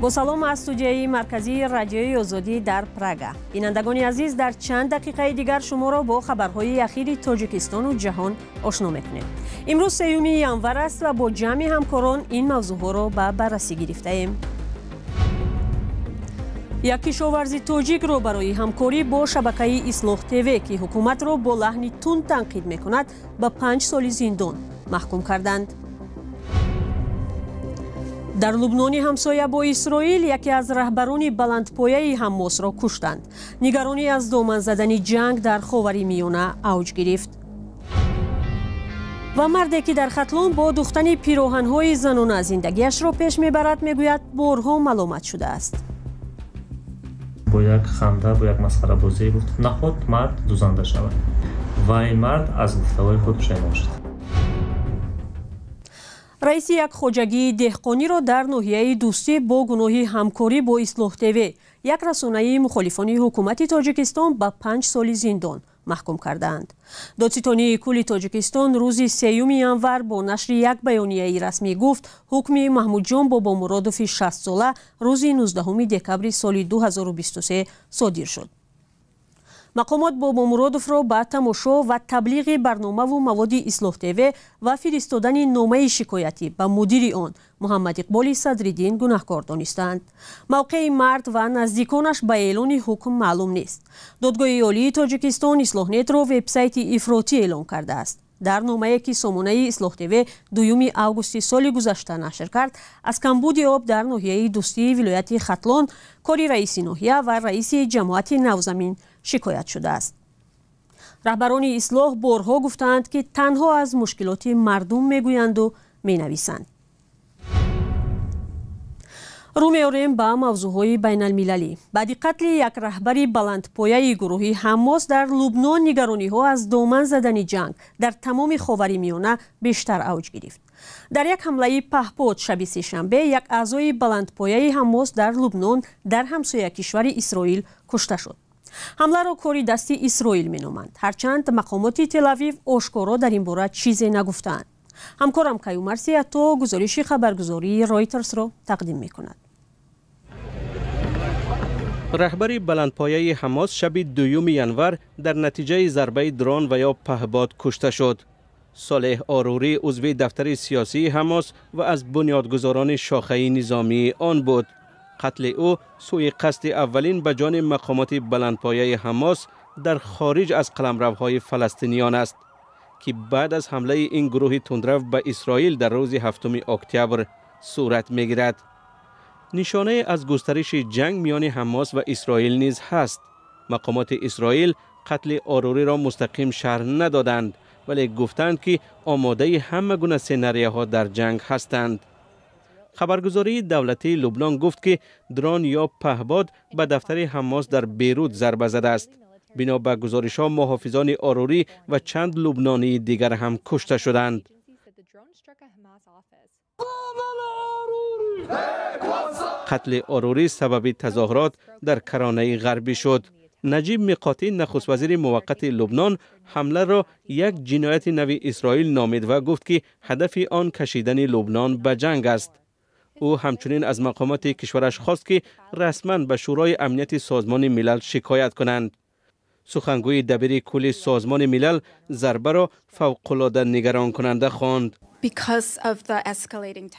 Бо салом аз студияи марказии Радиои Озодӣ дар Прага. Бинандагони азиз, дар чанд дақиқаи дигар шуморо бо хабарҳои ахири Тоҷикистону ҷаҳон ошно мекунем. Имрӯз 3 январ аст ва бо ҷамъи ҳамкорон ин мавзӯъҳоро ба баррасӣ гирифтаем. Як кишоварзи тоҷикро барои ҳамкорӣ бо шабакаи Ислоҳ ТВ, ки ҳукуматро бо лаҳни тунд танқид мекунад, ба 5 соли зиндон маҳкум карданд. Дар Лубнони ҳамсоя бо Исроил яке аз раҳбарони баландпояи Ҳамосро куштанд. Нигаронӣ аз доман задани ҷанг дар Ховари Миёна авҷ гирифт. Ва марде ки дар Хатлон бо духтани пироҳанҳои занона зиндагиашро пеш мебарад, мегӯяд борҳо маломат шудааст. Бо як ханда, бо як масхарабозӣ гуфт: наход мард дузанда шавад. Ва ин мард аз гуфтаҳои худ пушаймон шуд. Раиси як хоҷагии деҳқониро дар ноҳияи Дӯстӣ бо гуноҳи ҳамкорӣ бо Ислоҳ ТВ, як расонаи мухолифони ҳукумати Тоҷикистон, ба 5 соли зиндон маҳкум кардаанд. Додситонии кулли Тоҷикистон рӯзи 3 январ бо нашри як баёнияи расмӣ гуфт, ҳукми Маҳмудҷон Бобомуродови 60-сола рӯзи 19 декабри соли 2023 содир шуд. Мақомот Бобомуродовро ба тамошо ва таблиғи барномаву маводи Ислоҳ ТВ ва фиристодани номаи шикоятӣ ба мудири он Муҳаммад Иқболи Садриддин гунаҳкор донистаанд. Мавқеи мард ва наздиконаш ба эълони ҳукм маълум нест. Додгоҳи Олии Тоҷикистон Ислоҳнетро вебсайти ифротӣ эълон кардааст. Дар номае ки сомонаи Ислоҳ ТВ 2 августи соли гузашта нашр кард, аз камбуди об дар ноҳияи Дӯстии вилояти Хатлон, кори раиси ноҳия ва раиси ҷамоати Навзамин шикоят шудааст. Раҳбарони Ислоҳ борҳо гуфтаанд, ки танҳо аз мушкилоти мардум мегӯянду менависанд. Рӯ меорем ба мавзӯъҳои байналмилалӣ. Баъди қатли як раҳбари баландпояи гурӯҳи Ҳамос дар Лубнон, нигарониҳо аз доман задани ҷанг дар тамоми Ховари Миёна бештар авҷ гирифт. Дар як ҳамлаи паҳпод шаби сешанбе як аъзои баландпояи Ҳамос дар Лубнон дар ҳамсоя кишвари Исроил кушта шуд. Ҳамларо кори дасти Исроил меноманд, ҳарчанд мақомоти Телавив ошкоро дар ин бора чизе нагуфтаанд. Ҳамкорам Каюмар Сиято гузориши хабаргузории Ройтерсро тақдим мекунад. Раҳбари баландпояи Ҳамос шаби 2 январ дар натиҷаи зарбаи дрон ва ё паҳбод кушта шуд. Солеҳ Орурӣ узви дафтари сиёсии Ҳамос ва аз бунёдгузорони шохаи низомии он буд. Қатли ӯ сӯи қасди аввалин ба ҷони мақомоти баландпояи Ҳамос дар хориҷ аз қаламравҳои фаластиниён аст, ки баъд аз ҳамлаи ин гурӯҳи тундрав ба Исроил дар рӯзи 7 октябр сурат мегирад. Нишонае аз густариши ҷанг миёни Ҳамос ва Исроил низ ҳаст. Мақомоти Исроил қатли Оруриро мустақим шарҳ надоданд, вале гуфтанд, ки омодаи ҳама гуна сенарияҳо дар ҷанг ҳастанд. Хабаргузории давлатии Лубнон гуфт, ки дрон ё паҳбод ба дафтари Ҳамос дар Бейрут зарба задааст. Бино ба гузоришҳо, муҳофизони Орурӣ ва чанд лубнонии дигар ҳам кушта шуданд. Қатли Орурӣ сабаби тазоҳурот дар каронаи ғарбӣ шуд. Наҷиб Миқотӣ, нахуствазири муваққати Лубнон, ҳамларо як ҷинояти нави Исроил номид ва гуфт, ки ҳадафи он кашидани Лубнон ба ҷанг аст. Ӯ ҳамчунин аз мақомоти кишвараш хост, ки расман ба Шӯрои Амнияти Созмони Милал шикоят кунанд. Сухангӯи дабири кулли Созмони Милал зарбаро фавқулода нигаронкунанда хонд.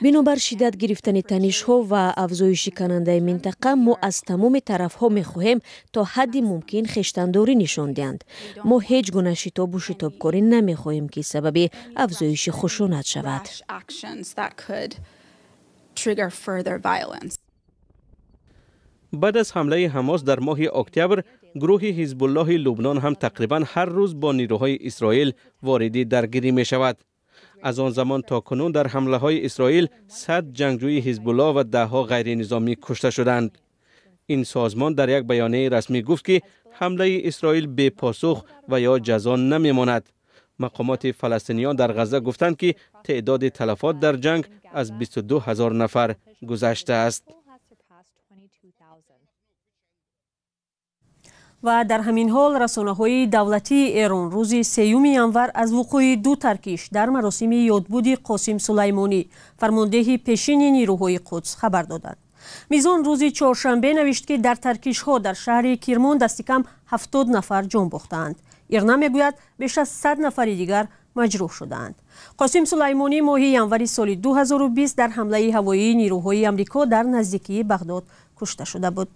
Бинобар шиддат гирифтани танишҳо ва афзоиши канандаи минтақа, мо аз тамоми тарафҳо мехоҳем то ҳадди мумкин хештандорӣ нишон диҳанд. Мо ҳеҷ гуна шитобу шитобкорӣ намехоҳем, ки сабаби афзоиши хушунат шавад. Баъд аз ҳамлаи Ҳамос дар моҳи октябр, гурӯҳи Ҳизбуллоҳи Лубнон ҳам тақрибан ҳар рӯз бо нирӯҳои Исроил вориди даргирӣ мешавад. Аз он замон то кунун дар ҳамлаҳои Исроил 100 ҷангҷӯи Ҳизбуллоҳ ва даҳҳо ғайринизомӣ кушта шуданд. Ин созмон дар як баёнияи расмӣ гуфт, ки ҳамлаи Исроил бепосух ва ё ҷазо намемонад. Мақомоти фаластиниён дар Ғазза гуфтанд, ки теъдоди талафот дар ҷанг аз 22 ҳазор нафар гузаштааст. Ва дар ҳамин ҳол расонаҳои давлатии Эрон рӯзи 3 январ аз вуқӯи ду таркиш дар маросими ёдбуди Қосим Сулаймонӣ, фармондеҳи пешини нирӯҳои Қудс, хабар доданд. Мизон рӯзи чоршанбе навишт, ки дар таркишҳо дар шаҳри Кирмон дасти кам 70 нафар ҷон бохтаанд. Ирна мегӯяд, беш аз 100 нафари дигар маҷрӯҳ шудаанд. Қосим Сулаймонӣ моҳи январи соли 2020 дар ҳамлаи ҳавоии нирӯҳои Амрико дар наздикии Бағдод кушта шуда буд.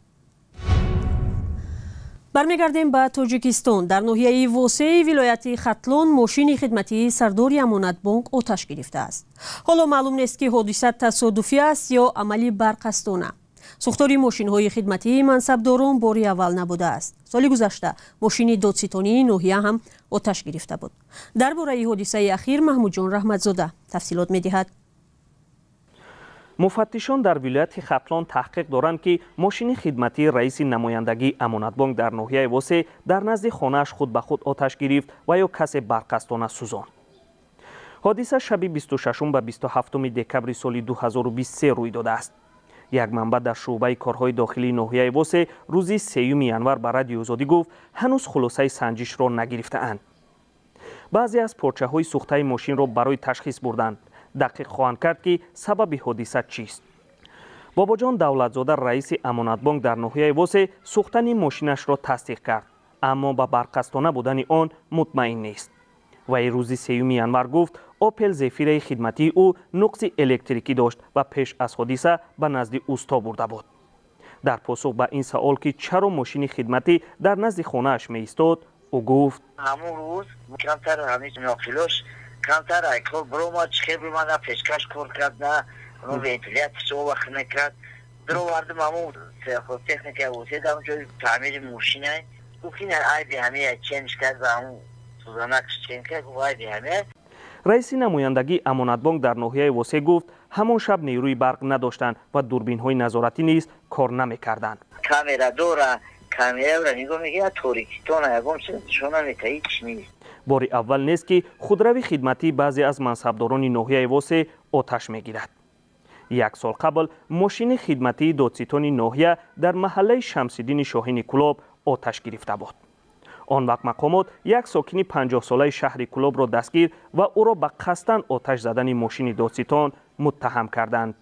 Бармегардем ба Тоҷикистон. Дар ноҳияи Восеи вилояти Хатлон мошини хидматии сардори Амонатбонк оташ гирифтааст. Ҳоло маълум нест, ки ҳодиса тасодуфӣ аст ё амали барқасдона. Сӯхтори мошинҳои хидматии мансабдорон бори аввал набудааст. Соли гузашта мошини додситонии ноҳия ҳам оташ гирифта буд. Дар бораи ҳодисаи ахир Маҳмудҷон Раҳматзода тафсилот медиҳад. Муфаттишон дар вилояти Хатлон таҳқиқ доранд, ки мошини хидматии раиси намояндагии Амонатбонк дар ноҳияи Восе дар назди хонааш худ ба худ оташ гирифт ва ё касе барқасдона сӯзонд. Ҳодиса шаби 26 ба 27 декабри соли 2023 рӯй додааст. Як манбаъ дар шӯъбаи корҳои дохилии ноҳияи Восе рӯзи 3 январ ба Радиои Озодӣ гуфт, ҳанӯз хулосаи санҷишро нагирифтаанд. Баъзе аз порчаҳои сӯхтаи мошинро барои ташхис бурданд. Дақиқ хоҳанд кард, ки сабаби ҳодиса чист. Бобоҷон Давлатзода, раиси Амонатбонк дар ноҳияи Восе, сӯхтани мошинашро тасдиқ кард, аммо ба барқасдона будани он мутмаин нест. Вай рӯзи 3 январ гуфт, Опел Зефираи хидматии ӯ нуқси электрикӣ дошт ва пеш аз ҳодиса ба назди усто бурда буд. Дар посух ба ин савол, ки чаро мошини хидматӣ дар назди хонааш меистод, ӯ гуфт: ҳамон рӯз камтар ҳамин ноқилош камтар айкор биромад, чихел бимад, на пешкаш кор кард, на вентилятор вақт накард. Бировардим ҳамон техника восед, ҳамон ҷои таъмири мошина. Гуфт, ин айби ҳамея ченш кард ва ҳамон сӯзанакш чен кард, гуфт айби ҳамея. Раиси намояндагии Амонатбонк дар ноҳияи Восе гуфт, ҳамон шаб нерӯи барқ надоштанд ва дурбинҳои назоратӣ низ кор намекарданд. Камера дора, камераро нигоҳ мекунад, торикитона ягон чиз нишон намедиҳад, ҳеч нест. Бори аввал нест, ки худрави хидматии баъзе аз мансабдорони ноҳияи Восе оташ мегирад. Як сол қабл мошини хидматии додситони ноҳия дар маҳаллаи Шамсиддини Шоҳини Кулоб оташ гирифта буд. Он вақт мақомот як сокини 50-солаи шаҳри Кулобро дастгир ва ӯро ба қасдан оташ задани мошини додситон муттаҳам карданд.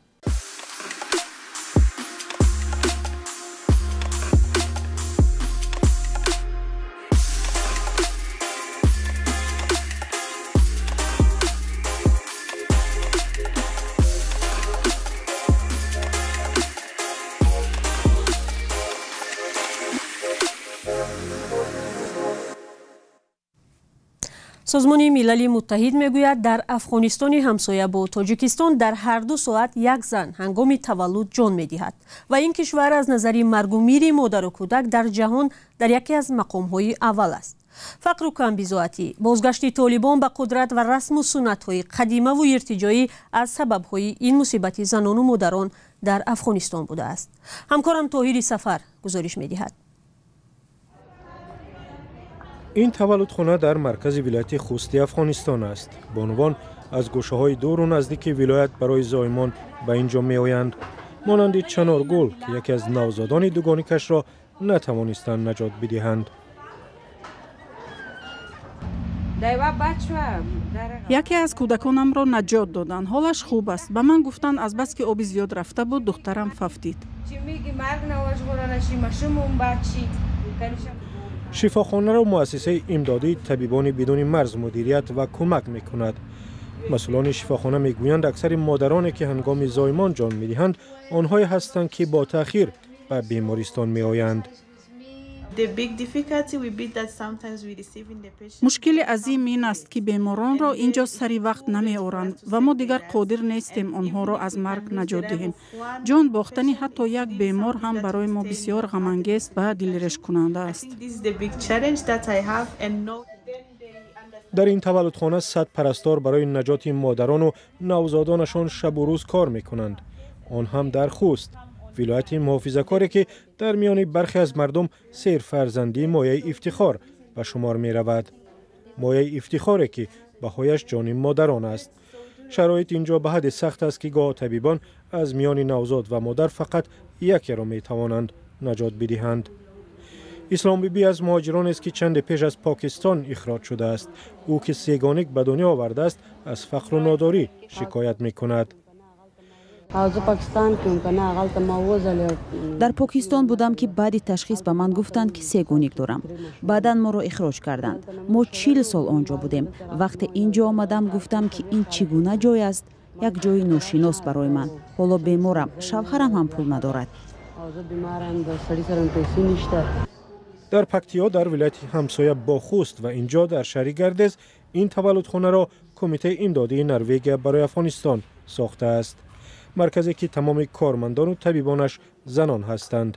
Созмони Милали Муттаҳид мегӯяд, дар Афғонистони ҳамсоя бо Тоҷикистон дар ҳар 2 соат як зан ҳангоми таваллуд ҷон медиҳад ва ин кишвар аз назари маргу мири модару кӯдак дар ҷаҳон дар яке аз мақомҳои аввал аст. Фақру камбизоатӣ, бозгашти толибон ба қудрат ва расму суннатҳои қадимаву иртиҷоӣ аз сабабҳои ин мусибати занону модарон дар Афғонистон будааст. Ҳамкорам Тоҳири Сафар гузориш медиҳад. Ин таваллудхона дар маркази вилояти Хусти Афғонистон аст. Бонувон аз гӯшаҳои дуру наздики вилоят барои зоимон ба ин ҷо меоянд, монанди Чаноргул, ки яке аз навзодони дугоникашро натавонистанд наҷот бидиҳанд. Яке аз кӯдаконамро наҷот доданд. Ҳолаш хуб аст. Ба ман гуфтанд, азбаски оби зиёд рафта буд, духтарам фавтид. Шифохонаро муассисаи имдодии табибони бидуни марз мудирият ва кӯмак мекунад. Масъулони шифохона мегӯянд, аксари модароне ки ҳангоми зоимон ҷон медиҳанд, онҳое ҳастанд, ки бо таъхир ба бемористон меоянд. Мушкили азим ин аст, ки беморонро ин ҷо сари вақт намеоранд ва мо дигар қодир нестем онҳоро аз марг наҷот диҳем. Ҷон бохтани ҳатто як бемор ҳам барои мо бисёр ғамангез ва дилрешкунанда аст. Дар ин таваллудхона 100 парастор барои наҷоти модарону навзодонашон шабу рӯз кор мекунанд. Он ҳам дар Хуст, вилояти муҳофизакоре, ки дар миёни бархе аз мардум серфарзандӣ мояи ифтихор ба шумор меравад. Мояи ифтихоре, ки баҳояш ҷони модарон аст. Шароит ин ҷо ба ҳадде сахт аст, ки гоҳ табибон аз миёни навзод ва модар фақат якеро метавонанд наҷот бидиҳанд. Исломбибӣ аз муҳоҷиронест, ки чанде пеш аз Покистон ихроҷ шудааст. Ӯ, ки сегоник ба дунё овардааст, аз фақру нодорӣ шикоят мекунад. Дар Покистон будам, ки баъди ташхис ба ман гуфтанд, ки сегоник дорам. Баъдан моро ихроҷ карданд. Мо 40 сол он ҷо будем. Вақте ин ҷо омадам, гуфтам, ки ин чӣ гуна ҷой аст, як ҷои ношинос барои ман. Ҳоло беморам, шавҳарам ҳам пул надорад. Дар Пактиё, дар вилояти ҳамсоя Бохуст ва инҷо дар шаҳри Гардез ин таваллудхонаро Кумитаи имдодии Норвегия барои Афғонистон сохтааст. Марказе ки тамоми кормандону табибонаш занон ҳастанд,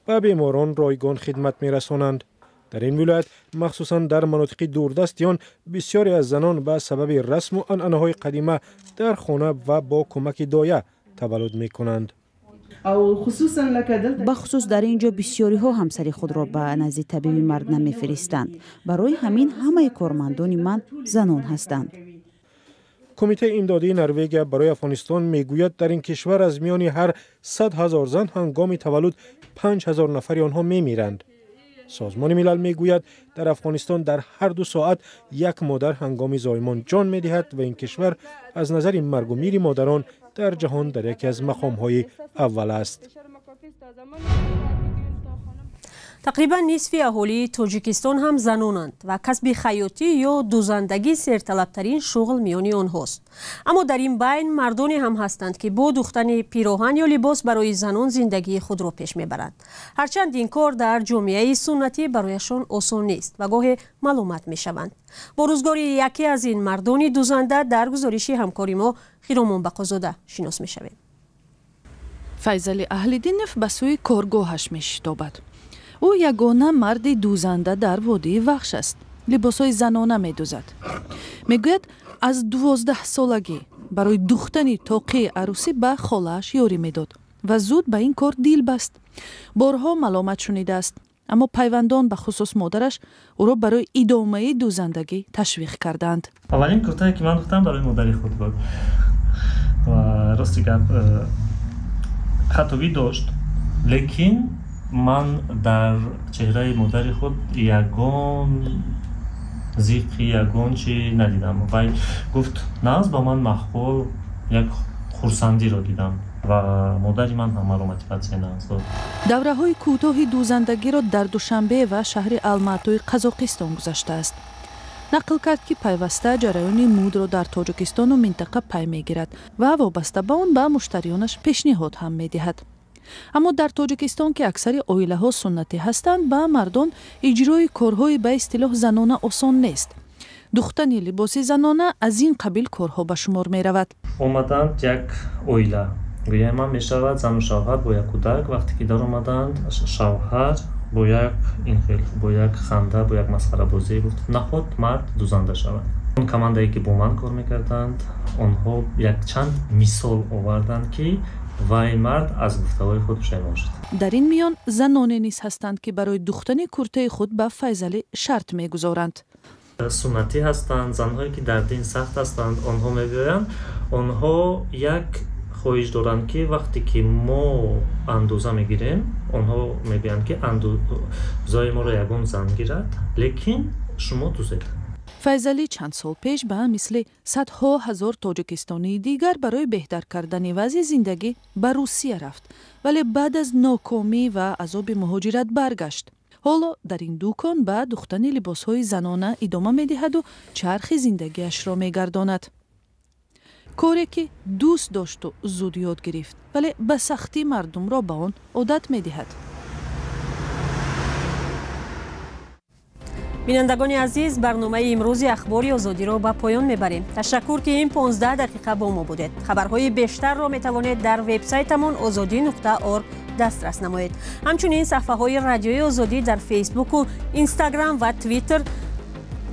ба беморон ройгон хидмат мерасонанд. Дар ин вилоят, махсусан дар манотиқи дурдасти он, бисёре аз занон ба сабаби расму анъанаҳои қадима дар хона ва бо кӯмаки доя таваллуд мекунанд. Бахусус дар ин ҷо бисёриҳо ҳамсари худро ба назди табиби мард намефиристанд. Барои ҳамин ҳамаи кормандони ман занон ҳастанд. Кумитаи имдодии Норвегия барои Афғонистон мегӯяд, дар ин кишвар аз миёни ҳар 100 000 зан ҳангоми таваллуд 5000 нафари онҳо мемиранд. Созмони Милал мегӯяд, дар Афғонистон дар ҳар 2 соат як модар ҳангоми зоимон ҷон медиҳад ва ин кишвар аз назари маргу мири модарон дар ҷаҳон дар яке аз мақомҳои аввал аст. Тақрибан нисфи аҳолии Тоҷикистон ҳам занонанд ва касби хайётӣ ё дузандагӣ серталабтарин шуғл миёни онҳост. Аммо дар ин байн мардоне ҳам ҳастанд, ки бо духтани пироҳан ё либос барои занон зиндагии худро пеш мебаранд, ҳарчанд ин кор дар ҷомеаи суннатӣ барояшон осон нест ва гоҳе маломат мешаванд. Бо рӯзгори яке аз ин мардони дузанда дар гузориши ҳамкори мо Хиромон Бақозода шинос мешавем. Файзали Аҳлиддинов ба сӯи коргоҳаш мешитобад. Ӯ ягона марди дузанда дар водии Вахш аст. Либосҳои занона медузад. Мегӯяд, аз 12-солагӣ барои духтани тоқии арӯсӣ ба холааш ёрӣ медод ва зуд ба ин кор дил баст. Борҳо маломат шунидааст, аммо пайвандон, бахусус модараш, ӯро барои идомаи дузандагӣ ташвиқ кардаанд. Аввалин куртае ки ман духтам, барои модари худ буд ва рости гап, хатобӣ дошт, лекин ман дар чеҳраи модари худ ягон зиққи, ягон чи надидам. Вай гуфт, нағз, ба ман маъқул, як хурсандиро дидам ва модари ман ҳамаро мотиватсия нағз дод. Давраҳои кӯтоҳи дузандагиро дар Душанбе ва шаҳри Алматои Қазоқистон гузаштааст. Нақл кард, ки пайваста ҷараёни мудро дар Тоҷикистону минтақа пай мегирад ва вобаста ба он ба муштариёнаш пешниҳод ҳам медиҳад. Аммо дар Тоҷикистон, ки аксари оилаҳо суннатӣ ҳастанд, ба мардон иҷрои корҳои ба истилоҳ занона осон нест. Духтани либоси занона аз ин қабил корҳо ба шумор меравад. Омаданд як оила, гӯяи ман мешавад, зану шавҳар бо як кӯдак. Вақте ки даромаданд, шавҳар бо як инхел, бо як ханда, бо як масхарабозӣ гуфт, наход мард дузанда шавад. Он командае ки бо ман кор мекарданд, онҳо якчанд мисол оварданд, ки вай мард аз гуфтаҳои худ пушаймон шуд. Дар ин миён заноне низ ҳастанд, ки барои духтани куртаи худ ба Файзалӣ шарт мегузоранд. Суннатӣ ҳастанд, занҳое ки дар дин сахт ҳастанд, онҳо мегӯянд, онҳо як хоҳиш доранд, ки вақте ки мо андоза мегирем, онҳо мегӯянд, ки андозаи моро ягон зан гирад, лекин шумо дузед. Файзалӣ чанд сол пеш ба мисли садҳо ҳазор тоҷикистонии дигар барои беҳтар кардани вазъи зиндагӣ ба Русия рафт, вале баъд аз нокомӣ ва азоби муҳоҷират баргашт. Ҳоло дар ин дукон ба духтани либосҳои занона идома медиҳаду чархи зиндагиашро мегардонад. Коре ки дӯст дошту зуд ёд гирифт, вале ба сахтӣ мардумро ба он одат медиҳад. Бинандагони азиз, барномаи имрӯзи Ахбори Озодиро ба поён мебарем. Ташаккур, ки ин 15 дақиқа бо мо будед. Хабарҳои бештарро метавонед дар вебсайтамон озодӣ.орг дастрас намоед. Ҳамчунин саҳфаҳои Радиои Озодӣ дар Фейсбуку Инстаграм ва Твиттер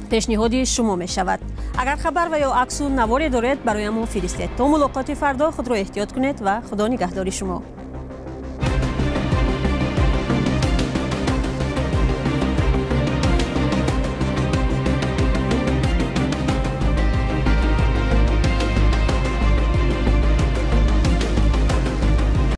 пешниҳоди шумо мешавад. Агар хабар ва ё аксу наворе доред, бароямон фиристед. То мулоқоти фардо худро эҳтиёт кунед ва Худо нигаҳдори шумо.